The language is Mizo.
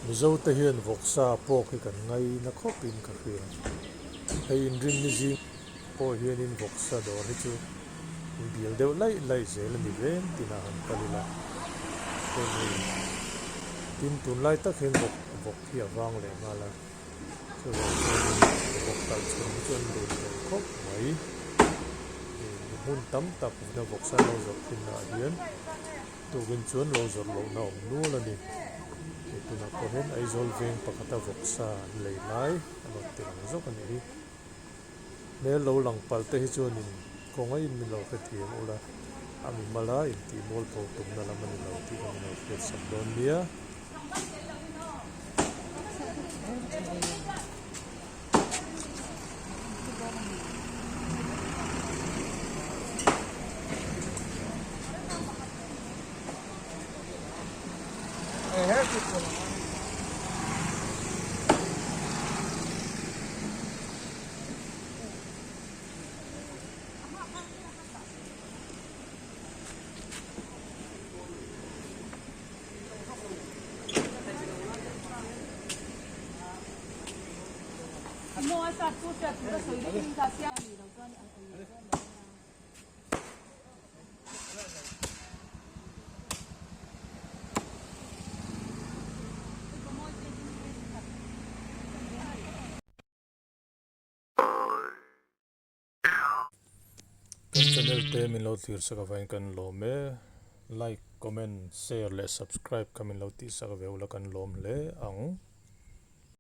Mizo te hian vawksa pawk hi kan ngaina khawp in ka hria. Hei inrinni zing pawh hianin vawksa dawr hi chu in bial deuh laih laih zel a ni veng tinah han kal ila. Chuan hei tin tunlai tak hian vawk vawk hi a vang leh nghal a. Chuvang chuanin vawk talh chhun hi chu an dun tel khawp mai. Hei hmun tam tak vawksa lo zawrh thinnaah hian. Tukin chuan lo zawrh lohna awm nual a ni. Hei tunah pawh hian Aizawl veng pakhata vawksa an lei lai a rawn ti lang zawk a nih hi. Hmel lo lang palh te hi chuanin kawngaiin min lo hrethiam ula, a mi mala intih mualpho tumna lam a ni lo tih kha min lo hriatsak dawn nia. Kan channel te min lo thlir sak avangin kan lawm e. Like, comment, share leh subscribe kha min lo tih sak ve ula kan lawm hle ang.